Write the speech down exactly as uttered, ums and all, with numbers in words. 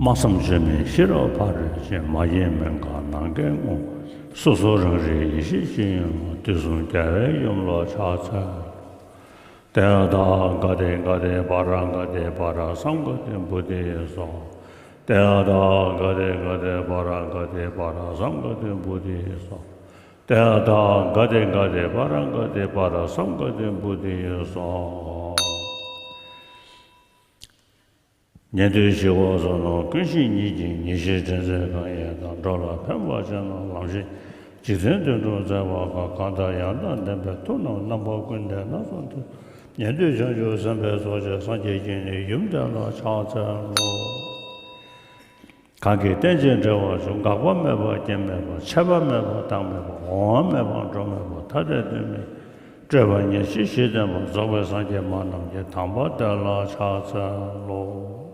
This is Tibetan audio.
སྨྲ་བསམ་བརྗོད་མེད་ཤེས་རབ་ཕ་རོལ་ཕྱིན། མ་སྐྱེས་མི་འགག་ནམ་མཁའི་ངོ་བོ། སོ་སོ་རང་རིག་ཡེ་ཤེས་སྤྱི་ཡིན་ལ། དུས་གསུམ་རྒྱལ་བའི་ཡུམ་ལ་ཕྱག་འཚལ་ལོ། ཏདྱ་ཐཱ། ག་ཏེ་ག་ཏེ་པཱ་ར་ག་ཏེ་པཱ་ར་སཾ་ག་ཏེ་བོ་དྷི་སྭཱ་ཧཱ། ཏདྱ་ཐཱ། ག་ཏེ་ག་ཏེ་པཱ་ར་ག་ཏེ་པཱ་ར་སཾ་ག་ཏེ་བོ་དྷི་སྭཱ་ཧཱ། ཏདྱ་ཐཱ། ག་ཏེ་ག་ཏེ་པཱ་ར་ག་ཏེ་པཱ་ར་སཾ་ག་ཏེ་བོ་དྷི་སྭཱ་ཧཱ། ཉན་ཐོས་ཞི་བ་བཟང་རྣམས། ཀུན་ཤེས་ཉིད་ཀྱིས་ཉེར་ཞིར་འདྲེན་མཛད་གང་ཡིན་དང་། འགྲོ་ལ་ཕན་པར་བྱེད་རྣམས་ལམ་ཤེས་འཇིག་རྟེན་དོན་སྒྲུབ་མཛད་པ་གང་། གང་དག་ཡང་དག་ལྡན་པའི་ཐུབ་རྣམས། རྣམ་པ་ཀུན་ནས་སྣ་ཚོགས་འདུས། ཉན་ཐོས་བྱང་ཆུབ་སེམས་དཔའི་ཚོགས་བཅས། སངས་རྒྱས་ཀྱི་ནི་ཡུམ་དེ་ལ་ཕྱག་འཚལ་ལོ། གང་གིས་རྟེན་ཅིང་འབྲེལ་བར་འབྱུང་། འགག་པ་མེད་པ་སྐྱེ་མེད་པ། ཆད་པ་མེད་པ་རྟག་མེད་པ། འོང་བ་མེད་པ་འགྲོ་མེད་པ། ཐ་དད་དོན་མེད་སྤྲོས་པ་ཉེར་ཞི་ཞེས་བསྟན་པ། རྫོགས་པའི་སངས་རྒྱས་སྨྲ་རྣམས་ཀྱི། དམ་པ་དེ་ལ་ཕྱག་འཚལ་ལོ།